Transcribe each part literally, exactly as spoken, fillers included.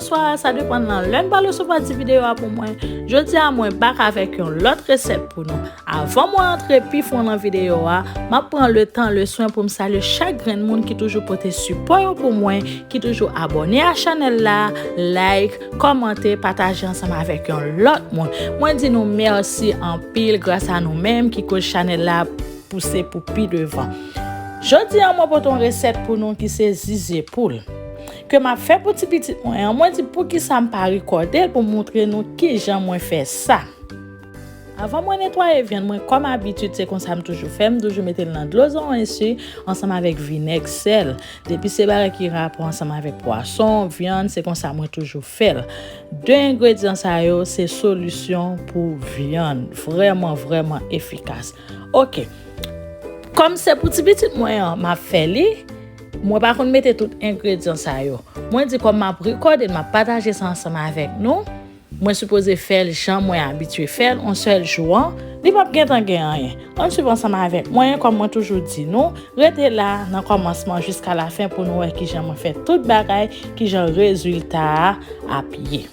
Bonswa, sa depann nan lè n va resevwa ti videyo a pou mwen. Jodi a, mwen back avèk yon lòt resèt pou nou. Avan mwen antre pi fon nan videyo a, m ap pran le tan, le swen pou m salye chak grenn moun ki toujou pote sipò yo pou mwen, ki toujou abòne a chanèl la, like, kòmante, pataje ansanm avèk yon lòt moun. Mwen di nou mèsi anpil, gras a nou menm ki koz chanèl la pouse pou pi devan. Jodi a, mwen pote yon resèt pou nou ki se zize poul. Ke m ap fè pou ti pitit mwen an, mwen di poukisa m pa rekòde l pou m montre nou kijan mwen fè sa. Avan mwen netwaye vyann mwen, kòm abitid, se konsa m toujou fè, m toujou mete l nan dlo zanwesye ansanm avèk vinèg, sèl. Depi se bagay ki rapò ansanm avèk pwason, vyann, se konsa mwen toujou fè l. De engredyan sa yo se solisyon pou vyann, vrèman, vrèman efikas. Oke. Kòm se pou ti pitit mwen an m ap fè li, mwen pa konn mete tout engredyan sa yo. Mwen di kòm m ap rekòde l, m ap pataje sa ansanm avèk nou. Mwen sipoze fè l jan mwen abitye fè l, yon sèl jou an, li p ap gentan gen anyen. Ann swiv ansanm avèk mwen, kòm mwen toujou di nou, rete la nan kòmansman jiska lafen pou nou wè kijan mwen fè tout bagay, kijan rezilta a ap ye.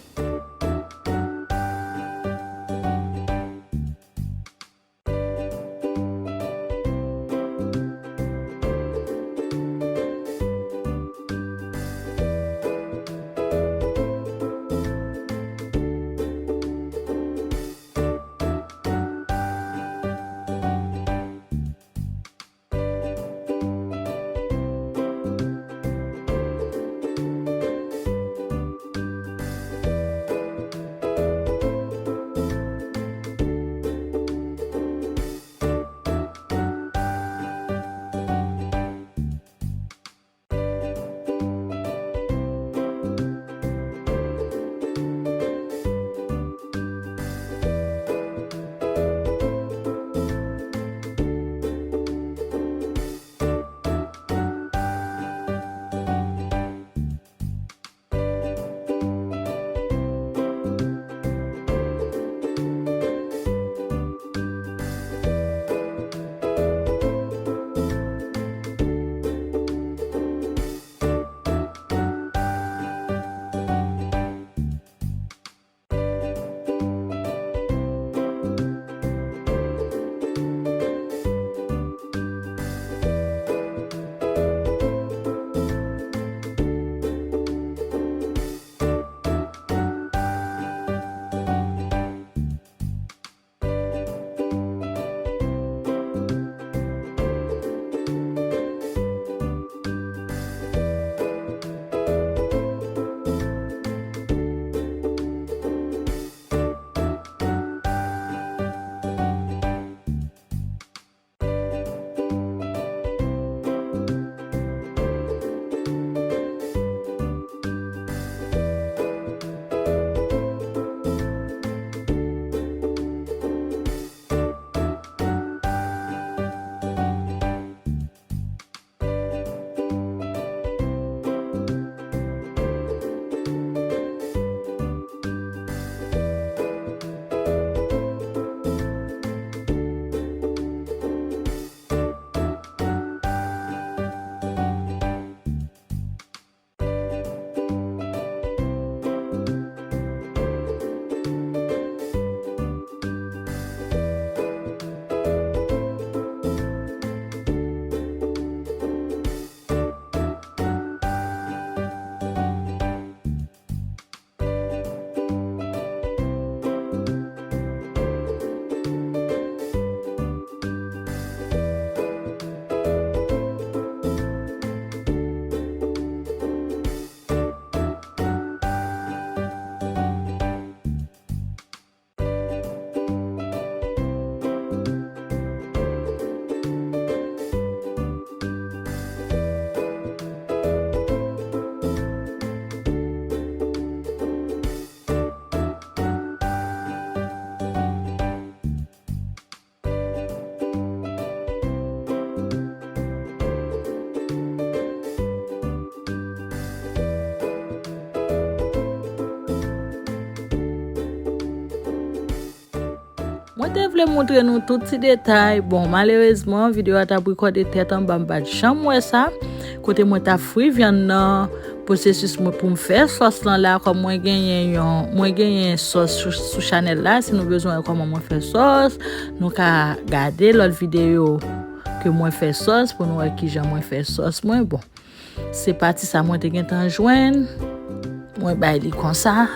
Mwen te vle montre nou tout ti detay. Bon, malerezman, videyo a t ap rekòde tèt anba, m pa t janm wè sa. Kote mwen t ap fri vyann nan, pwosesis mwen pou m fè sòs lan la, kòm mwen genyen yon, mwen genyen sòs sou, sou chanèl la, si nou bezwen wè kòman mwen fè sòs, nou ka gade lòt videyo ke mwen fè sòs pou nou wè kijan mwen fè sòs mwen. Bon, se pati sa mwen te gentan jwenn, mwen bay li konsa.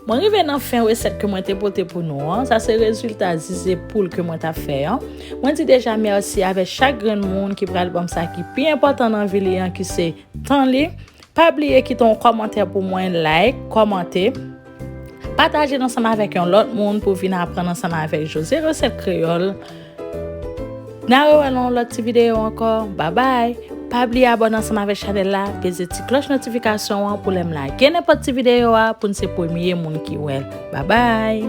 Mwen rive nan fen resèt ke mwen te pote pou nou an. Sa se rezilta zize poul ke mwen t ap fè an. Mwen di deja mèsi avèk chak grenn moun ki pral ban m sa ki pi enpòtan nan vi li an, ki se tan li. Pa bliye kite yon kòmantè pou mwen, like, kòmante. Pataje l ansanm avèk yon lòt moun pou vin aprann ansanm avèk José Resèt Kreyòl. N a rewè nan yon lòt ti videyo ankò. Babay! Pa bliye abòne ansanm avèk chanèl la, peze ti klòch notifikasyon an pou lè m lage nenpòt ti videyo a pou n se premye moun ki wè l. Babay!